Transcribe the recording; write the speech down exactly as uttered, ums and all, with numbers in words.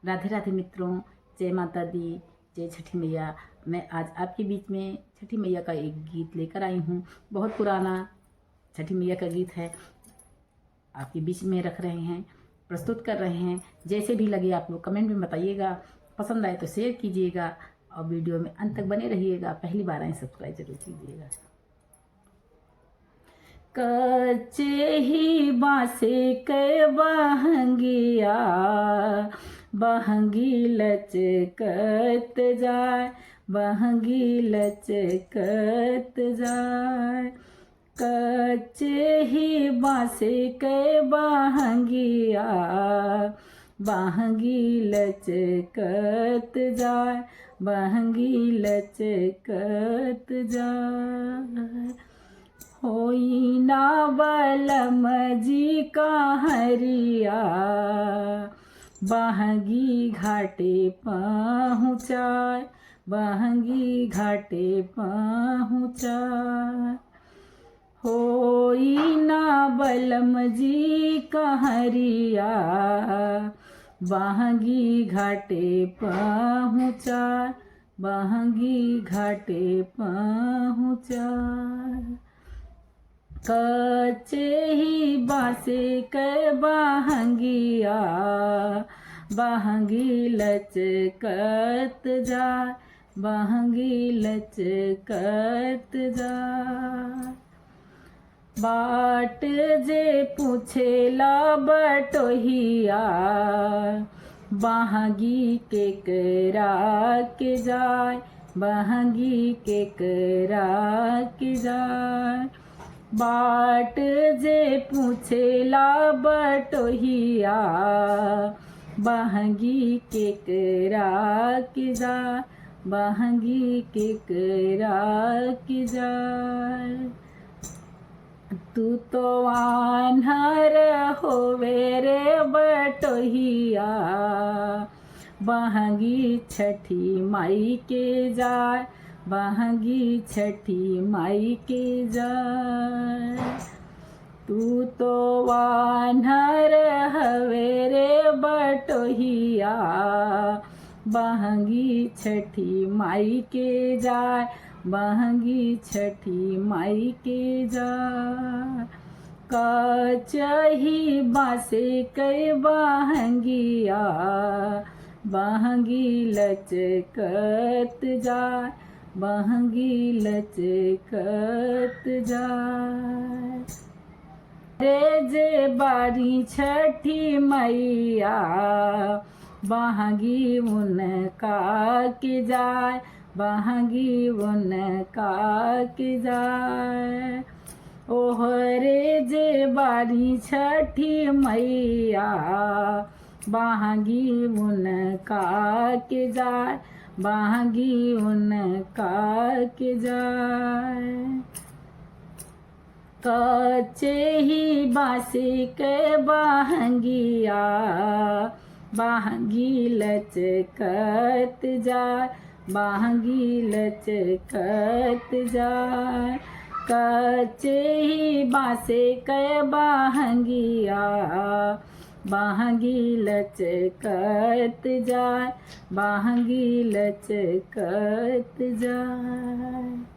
राधे राधे मित्रों, जय माता दी, जय छठी मैया। मैं आज आपके बीच में छठी मैया का एक गीत लेकर आई हूँ। बहुत पुराना छठी मैया का गीत है, आपके बीच में रख रहे हैं, प्रस्तुत कर रहे हैं। जैसे भी लगे आप लोग comment में बताइएगा, पसंद आए तो share कीजिएगा और video में अंत तक बने रहिएगा। पहली बार आए, subscribe जरूर कीजिएगा। कच्चे ही बाँसे के बहंगिया, बहंगी लचकत जाए, बहंगी लचकत जाए। कच्चे ही बाँसे के बहंगिया, बहंगी लचकत जाए, बहंगी लचकत जाए। होई ना बलम जी कहरिया, बहंगी घाटे पहुँचाए, बहंगी घाटे पहुँचाए। होई ना बलम जी कहरिया, बहंगी घाटे पहुँचाए, बहंगी घाटे पहुँचाए। कच्चे ही बाँसे के बहंगिया, बहंगी लचकत जाए, बहंगी लचकत जाए। बाट जे पूछेला बटोहिया, बहंगी केकरा के जाए, बहंगी केकरा के जाए। बाट जे पूछेला बटोहिया, बहंगी केकरा के जाए, बहंगी केकरा के जाए। तू तो आन्हर होवे रे बटोहिया, बहंगी छठी माई के जाए, बहंगी छठी माई के जाए। तू तो आन्हर हवे रे बटोहिया, बहंगी छठी माई के जाए, बहंगी छठी माई के जाए। कच्चे ही बाँसे के बहंगिया, बहंगी लचकत जाए, बहंगी लचकत जाए। रे जे बारी छठी मैया, बहंगी उनका के जाए, बहंगी उनका के जाए। ओहरे जे बारी छठी मैया, बहंगी उनका के जाए, बहंगी उनका के जाए। कच्चे ही बाँसे के बहंगिया, बहंगी लचकत जाए, बहंगी लचकत जाए। कच्चे ही बाँसे के बहंगिया, बहंगी लचकत जाए, बहंगी लचकत जाए।